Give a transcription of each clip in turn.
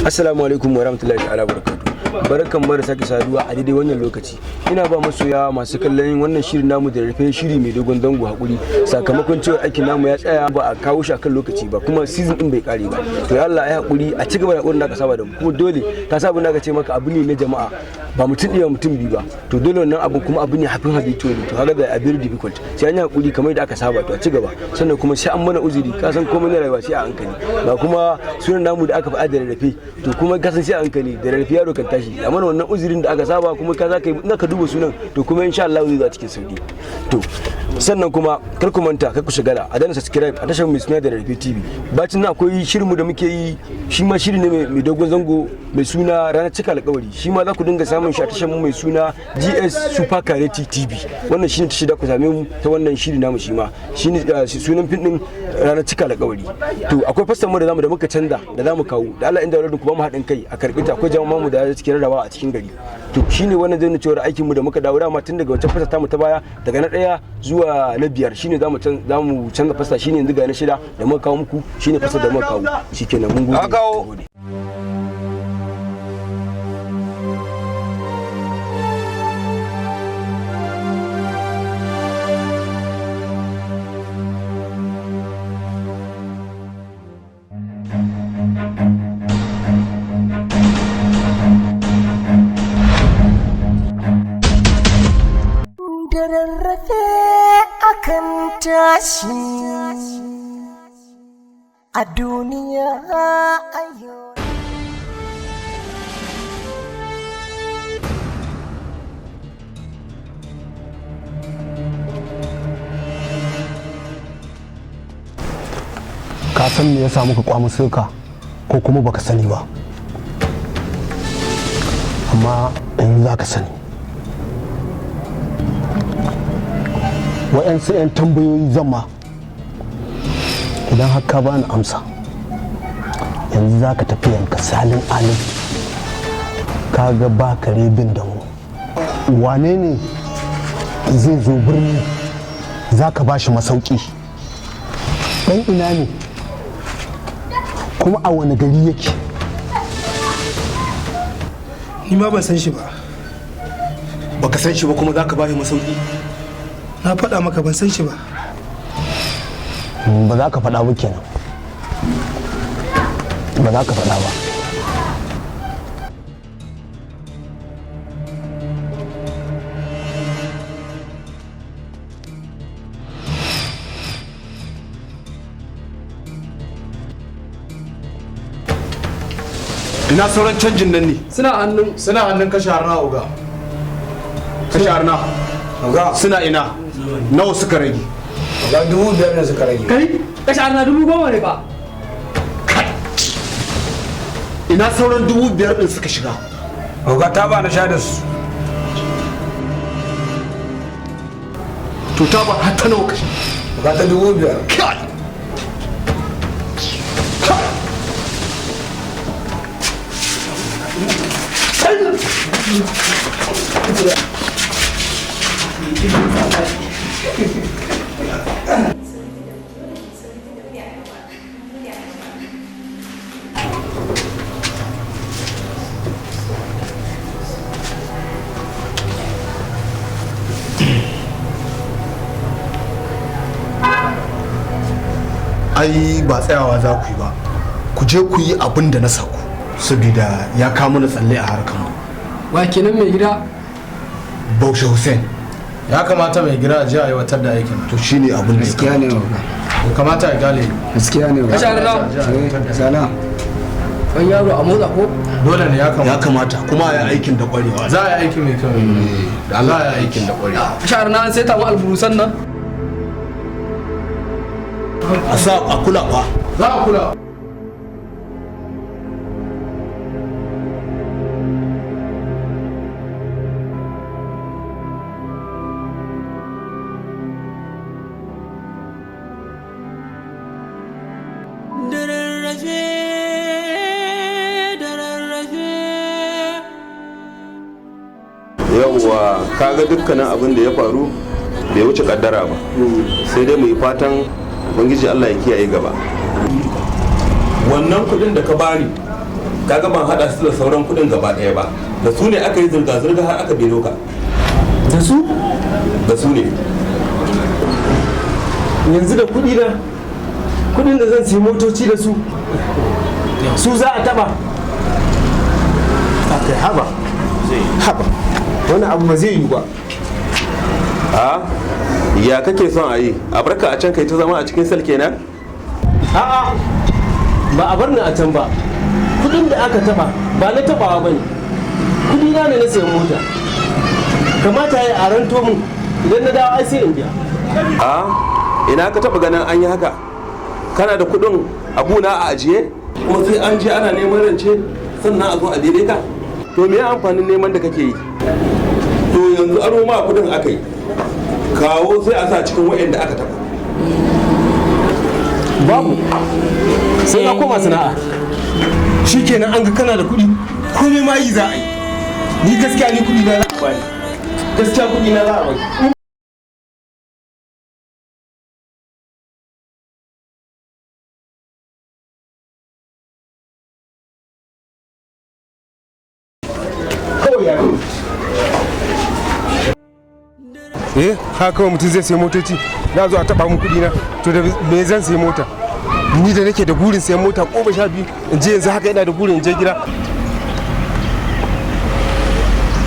Assalamu alaikum wa rahmatullahi ta'ala barakatu. Barkan mu da sake saduwa a daidai wannan lokaci. Ina ba masoya masu kallon wannan shirin namu da rufe shiri mai dogon zango hakuri, sakamakon cewa aikin namu ya tsaya, ba a kawo shi akan lokaci ba, kuma season din bai kare ba. To ya Allah ya hakuri, a ci gaba da hakurin da aka saba da mu. Kuma dole ka saba da aka ce maka abu ne na jama'a, ba mutum ɗaya, mutum biyu ba. To dole wannan abu kuma abu ne hafin habitually. To haka da a very difficult, sai an yi hakuri kamar yadda aka saba. To a ci gaba, sannan kuma sai an mana uzuri. Ka san komai na rayuwa sai a hankali, ba kuma sunan namu da aka faɗa da rarrafe. To kuma ka san sai a hankali, da rarrafe yaro kan tashi. Amma wannan uzurin da aka saba kuma ka za ka yi in ka duba sunan, to kuma insha Allah zai zo a cikin sauki. To sannan kuma kar ku manta, kar ku shagala, a danna subscribe a tashar mai suna da Rarrafe TV. Bacin nan akwai shirinmu da muke yi, shi ma shiri ne mai dogon zango mai suna Ranar Cika Alkawari. Shi ma za ku dinga samun shi a tashar mu mai suna GS Super Kareti TV. Wannan shine tashar da ku same mu ta wannan shiri namu. Shi ma shine sunan fim din Ranar Cika Alkawari. To akwai fassan mu da zamu da muka canza da zamu kawo. Da Allah inda ku ba mu haɗin kai a karɓi ta. Akwai jama'a mu da suke rarrabawa a cikin gari. To shine wannan zai nuna cewa aikin mu da muka dawo dama tun daga wancan fasa tamu ta baya, daga na ɗaya zuwa na biyar, shine zamu canza fasa. Shine yanzu ga na shida da muka kawo muku, shine fasa da muka kawo. Shikenan, mun gode. Kawo. Da rarrafe akan tashi a duniya ayo. Ka san me yasa muka kwamu suka, ko kuma baka sani ba? Amma yanzu za ka sani. Wa'yansu 'yan tambayoyi zan ma, idan har ka bani amsa yanzu, za ka tafi yanka salin alin. Ka ga ba kare bin da mu. Wane ne zai zo birni za ka ba shi masauki? Ɗan ina ne, kuma a wani gari yake? Ni ma ban san shi ba. Baka san shi ba kuma za ka ba shi masauki? Na faɗa maka ban san shi ba. Ba za ka faɗa ba kenan, ba za ka faɗa ba. Ina sauran canjin nan ne? Suna hannun Suna hannun kashe harna, uga. Kashe arna. Suna ina? Nawa suka rage? Ga 5,000 ne suka rage. Kai, kashe arna, 10,000 ne ba. Ina sauran 5,000 din suka shiga? Oga, ta ba na sha da su. To ta ba har ta nawa kashe? Oga, ta 5,000. Kai! Kai! Ai ba tsayawa za ku yi ba, ku je ku yi abin da na saku, saboda ya kawo mana tsalle a harkar mu. Wa kenan, mai gida? Baushe Hussein. Ya kamata, mai gida, a je a aiwatar da aikin. To shine abin da ya Gaskiya ne, oga. Ya kamata a gale. Gaskiya ne, oga. Kashe arna. Sana. Wani yaro a motsa ko? Dole ne, ya ya kamata. Kamata kuma a yi aikin da kwarewa. Za a yi aiki mai kyau. Da Allah ya aikin da kwarewa. Kashe arna, an saita mu alburusan nan. A sa a kula fa. Za a kula. Da rarrafe, da rarrafe. Yauwa, kaga dukkanin abin da ya faru bai wuce kaddara ba, sai dai mu yi fatan Ubangiji Allah ya kiyaye gaba. Wannan kudin da ka bani Kaga ban hada su da sauran kudin gaba daya ba. Da su ne aka yi zirga-zirga har aka belo ka. Da su? Da su ne. Yanzu da kudi na, kudin da zan sayi motoci da su, su za a taba. Kai haba, haba, wani abu ba zai yiwu ba. A ya kake son a yi? A barka a can kai ta zama a cikin sel kenan? A'a, ba a bar ni a can ba. Kudin da aka taba ba na tabawa bane. Kudi na ne na sayan mota. Kamata ya a ranto mun, idan na dawo ai sai in biya. A ina ka taba ganin an yi haka? Kana da kudin abuna a ajiye? Kuma sai an je ana neman rance sannan a zo a daidai ka? To me amfanin neman da kake yi? To yanzu aro ma kudin aka yi. Kawo sai a sa cikin waɗanda aka taba. Babu. Sai na koma sana'a. Shikenan an ga kana da kuɗi, komai ma yi za a yi. Ni gaskiya ni kuɗi na za a bani. Gaskiya kuɗi na za a bani. Kawai ya Eh, haka kawai mutum zai sayi motoci, na zo a taba mun kuɗi na, to da me zan sayi mota? Ni da nake da burin sayan mota 12, in je yanzu haka ina da burin in je gida.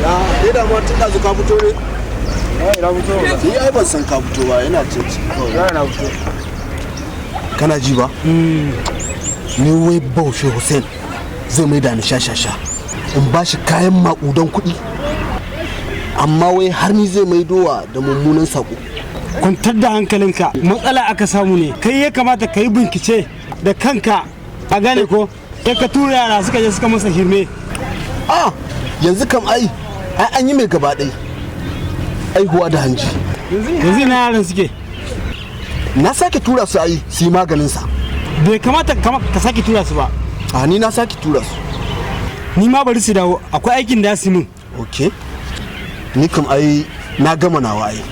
Ya, dai da ma tun da ka fito ne? Na fito. Ni ai ban san ka fito ba, ina ce kawai. Na fito. Kana ji ba? Ni wai Baushe Hussein zai mai da ni shashasha. In ba shi kayan maƙudan kuɗi. Amma wai har ni zai mai dowa da mummunan sako. Kwantar da hankalinka, matsala aka samu ne. Kai ya kamata ka yi bincike da kanka, a gane ko? Kai ka tura yara suka je suka masa hirme. Ah, yanzu kam ai an yi mai gaba ɗai. Aihuwa da hanji. Yanzu ina yaran suke? Na sake tura su ai su yi maganin sa. Bai kamata ka sake tura su ba. A ni na sake tura su. Ni ma bari su dawo, akwai aikin da su min. Okay. Ni kam ai na gama nawa ai.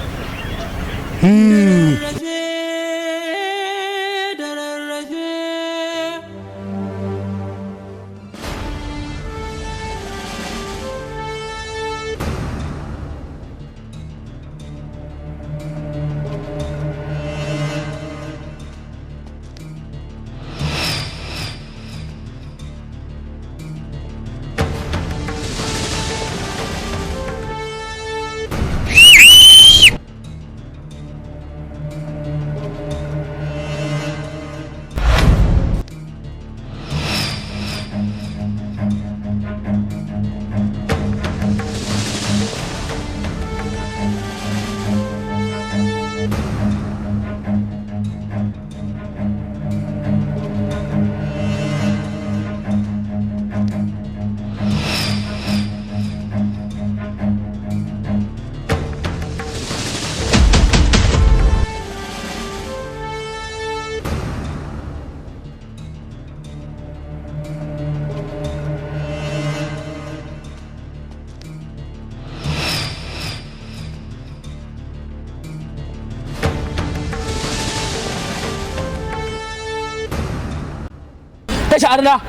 Kashe arna,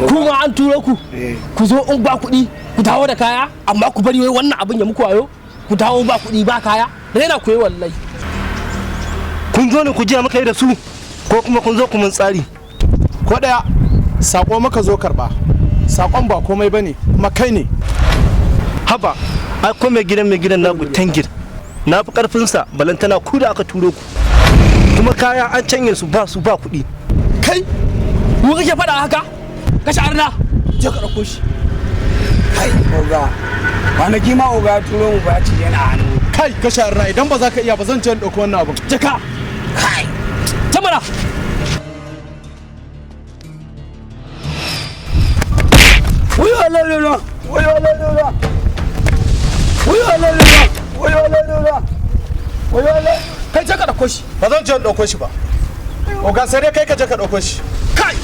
kuma an turo ku, ku zo in ba kuɗi ku dawo da kaya, amma ku bari wai wannan abin ya muku wayo, ku dawo ba kuɗi ba kaya, raina ku yi wallahi. Kun zo ne ku jiya muka yi da su, ko kuma kun zo ku mun tsari? Ko ɗaya, sako muka zo karɓa. Sakon ba komai bane, kuma kai ne. Haba, ai ko mai gidan naku tangir. Na fi karfinsa, balantana ku da aka turo ku. Kuma kaya an canye su ba su ba kuɗi. Kai, mu kake faɗa haka? Kashe arna, je ka ɗauko shi. Kai, oga, kwanaki ma oga turo mu ba ci yana hannu. Kai, kashe arna, idan ba za ka iya ba zan je in ɗauko wannan abin. Jaka! Kai! Tamara! Wayo Allah Allah! Wayo Allah Allah! Wayo Allah Allah! Wayo Allah Allah! Wayo Allah! Kai je ka ɗauko shi. Ba zan je in ɗauko shi ba. Oga sai dai kai ka je ka ɗauko shi. Kai!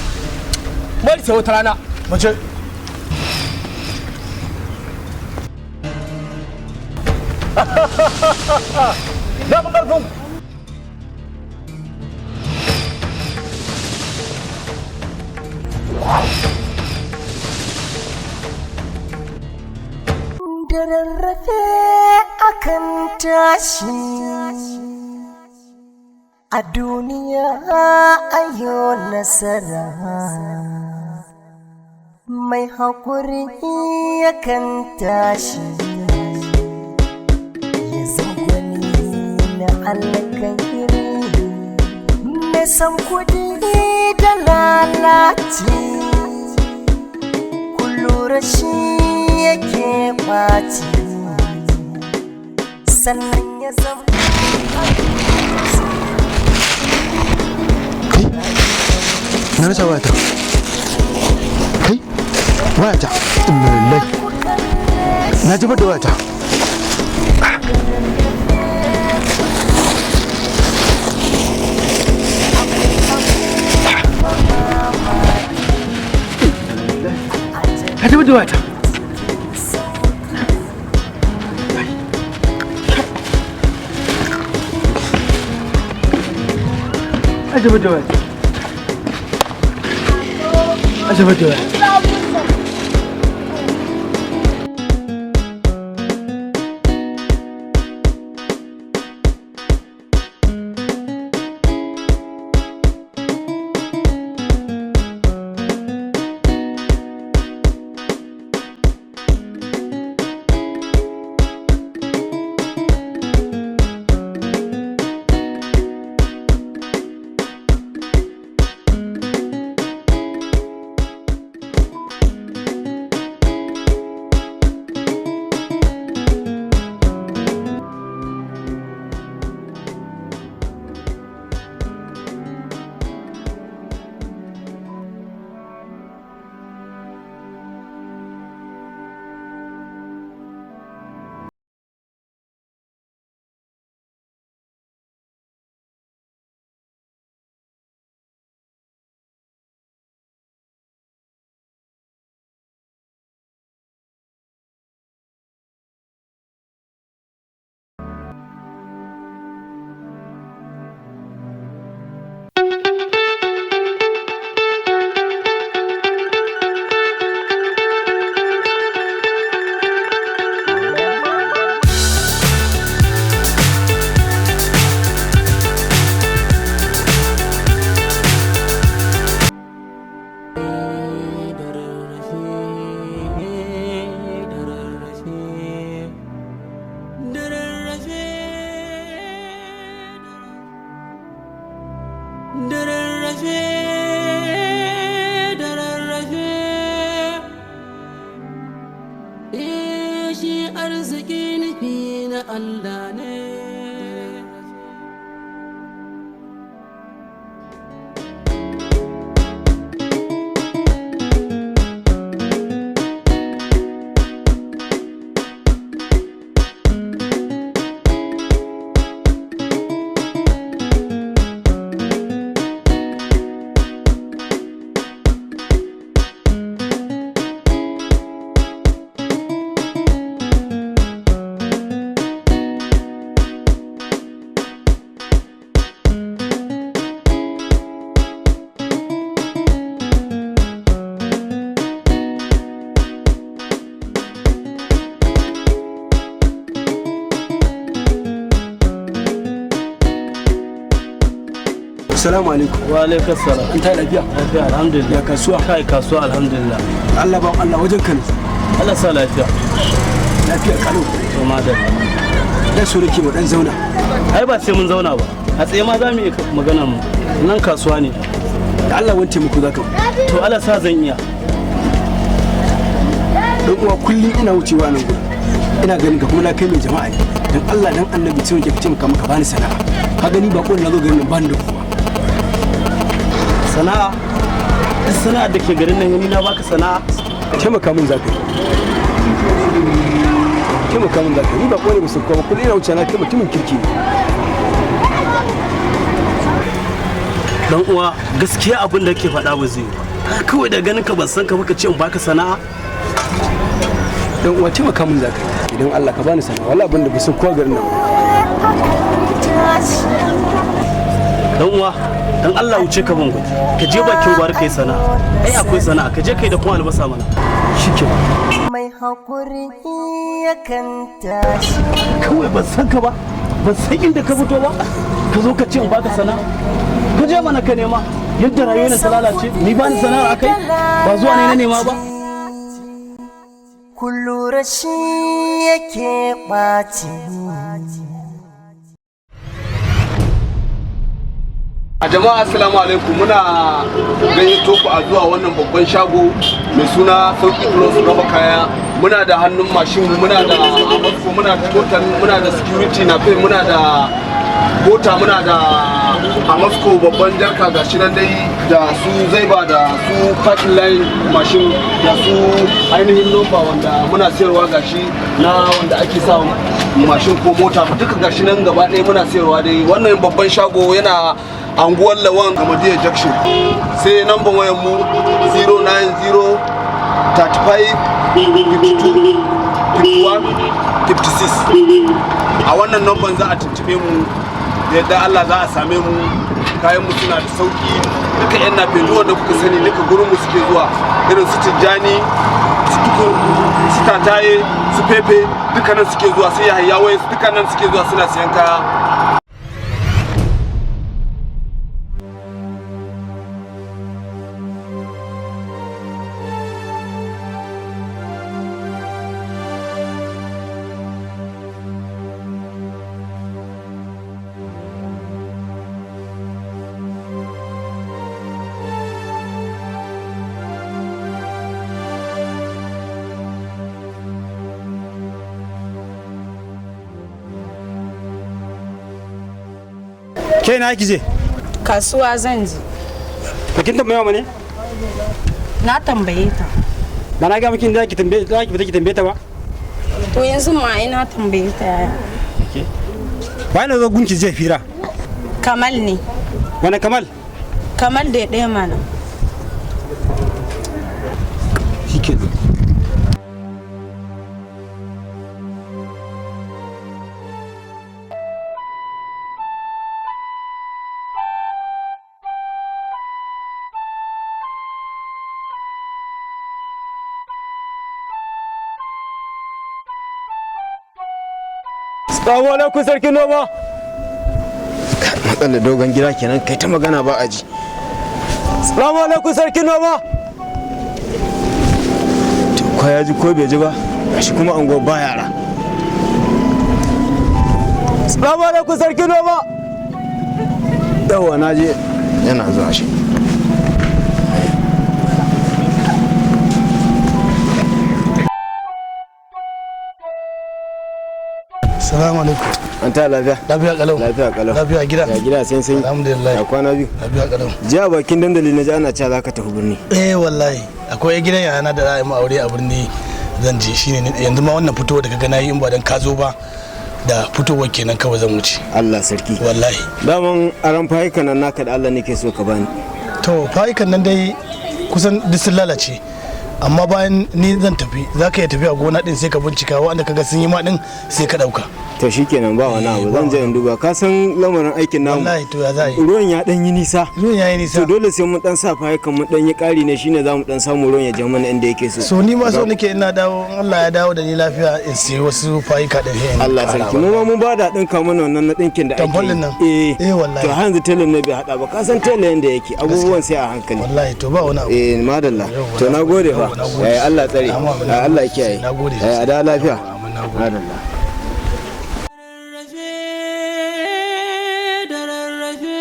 Bari sai wata rana. Mu je. Na fi ƙarfin ku. Da rarrafe akan tashi a duniya ayo nasara, mai haƙuri yakan tashi ya zama na alkairi, mai san kudi da lalaci ku lura shi yake ɓaci, sannan ya zama. Na rasa wayata. Kai, wayata! Inna lillahi, na jefar da wayata. Ka jefar da wayata. Ka jefar da wayata. Ka jefar da wayata. Da rarrafe, da rarrafe. Eh, shi arziki nufi na Allah ne. Assalamu alaikum. Wa alaikum salam. An ta lafiya? Lafiya, alhamdulillah. Ya kasuwa? Kai, kasuwa alhamdulillah. Allah ba Allah wajen ka ne. Allah sa lafiya. Lafiya kalau. To madalla. Da so nake mu dan zauna. Ai ba sai mun zauna ba. A tsaye ma za mu yi magana mu. Nan kasuwa ne. Da Allah wani taimako za ka. To Allah sa zan iya. Dan uwa, kullum ina wucewa nan gurin. Ina ganin ka kuma na kai mai jama'a ne. Dan Allah dan Annabi sai wanke taimaka maka bani sana'a. Ka gani ba ko na zo garin nan bani da kowa. Sana'a? Duk sana'ar da ke garin nan ni na baka sana'a? Taimaka min za ka yi. Taimaka min za ka yi. Ni ba ko ne musu kowa, kullum ina wucewa na kai mutumin kirki ne. Dan uwa, gaskiya abin da kake faɗa ba zai yi ba. Kawai da ganin ka ban san ka baka ce in baka sana'a. Dan uwa, taimaka min za ka yi. Idan Allah ka bani sana'a, wallahi abin da ba san kowa garin nan ba. Dan uwa, dan Allah wuce ka bango. Ka je bakin gwari kai sana'a. Ai akwai sana'a, ka je kai da kuma albasa mana. Shikenan. Mai haƙuri yakan tashi. Kawai ban san ka ba, ban san inda ka fito ba, ka zo ka ce in baka sana'a. Ka je mana ka nema. Yadda rayuwar ta lalace, ni ba ni sana'ar akai, ba zuwa ne na nema ba. Ku lura shi yake ɓaci. A jama'a, assalamu alaikum. Muna gayyato ku a zuwa wannan babban shago mai suna Sauki Plus raba kaya. Muna da hannun mashin, muna da Amasco, muna da Total, muna da Security na Pay, muna da Bota, muna da Amasco babban jarka, gashi nan dai, da su Zaiba, da su Parking Line mashin, da su ainihin nomba wanda muna sayarwa, gashi na wanda ake sa mashin ko mota duka, gashi nan gaba ɗaya muna sayarwa dai. Wannan babban shago yana anguwar Lawan Gamadiya Junction. Sai namban wayan mu 090 35 52 51 56. A wannan namban za a tuntube mu da yadda Allah za a same mu. Kayan mu suna da sauki duka. Yan nafe wanda kuka sani duka gurin mu suke zuwa, irin su Tijjani, su Tukur, su Tataye, su Pepe, duka nan suke zuwa, sai Yahaya Waye, duka nan suke zuwa suna siyan kaya. Ke na ki je? Kasuwa zan je. Ba kin tambaya ma ne? Na tambaye ta. Ba na ga miki da ki tambaye, za ki fita ki tambaye ta ba. To yanzu ma ina tambaye ta, yaya. Ba na zo gunki zai fira. Kamal ne. Wani Kamal? Kamal da ɗaya mana. Shikenan. Assalamu alaikum, sarkin noma. Matsalar dogon gida kenan, kai ta magana ba a ji. Assalamu alaikum, sarkin noma. To ko ya ji ko bai ji ba, gashi kuma ango ba yara. Assalamu alaikum, sarkin noma. Yawwa, na je yana zuwa shi. Salamu alaikum. An ta lafiya? Lafiya kalau. Lafiya kalau. Lafiya gida. Ya gida, sai sai. Alhamdulillah. Ya kwana biyu. Lafiya kalau. Jiya bakin dandali na ji ana cewa zaka tafi birni. Eh wallahi, akwai gidan yayana da za a yi mu aure a birni, zan je. Shine yanzu ma wannan fitowa da kaga nayi, in ba dan ka zo ba da fitowar kenan kawai zan wuce. Allah sarki. Wallahi. Daman aran fayukan nan naka da Allah nake so ka bani. To fayukan nan dai kusan duk sun lalace. Amma bayan ni zan tafi, za ka iya tafiya gona din, sai ka bincika wanda kaga sun yi ma din, sai ka dauka. To shikenan, ba wani abu, zan je in duba. Ka san lamarin aikin namu. Wallahi, to ya za yi? Ruwan ya dan yi nisa. Ruwan ya yi nisa. To dole sai mun dan sa fayukan mun dan yi kari ne, shine za mu dan samu ruwan ya je mana inda yake so. So ni ma so nake ina dawo, in Allah ya dawo da ni lafiya, in sayi wasu fayuka din sai in Allah kara sarki, mu ma mun ba da dinka mana wannan na dinkin da ake. Tamfolin nan? Eh. Eh wallahi. To har yanzu telan ne bai hada ba. Ka san telan yanda yake, abubuwan sai a hankali. Wallahi, to ba wani abu. Eh madalla. To na gode fa. Eh Allah tsare. Allah ya kiyaye. Eh a da lafiya. Madalla. Da rarrafe.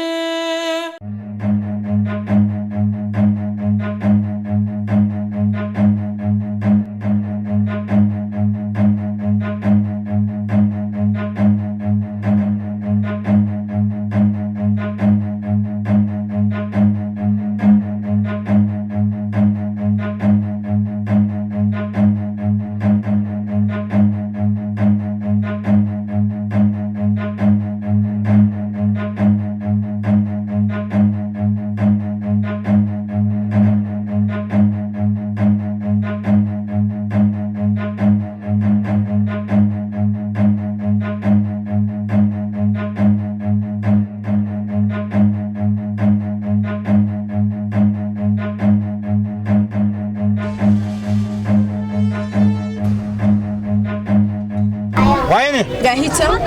Waye ne? Ga hitan.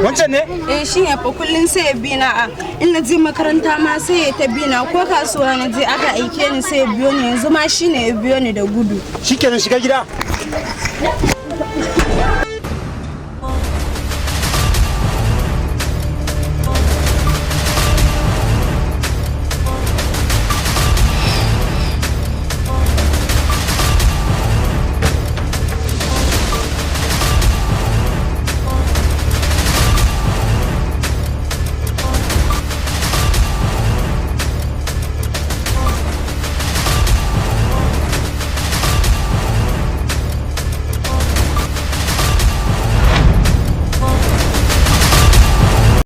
Wancan ne? Eh, shi ne fa. Kullun sai ya bi na a in na je makaranta ma sai ya ta bi na, ko kasuwa na je aka aike ni sai ya biyo ni. Yanzu ma shi ne ya biyo ni da gudu. Shikenan, shiga gida.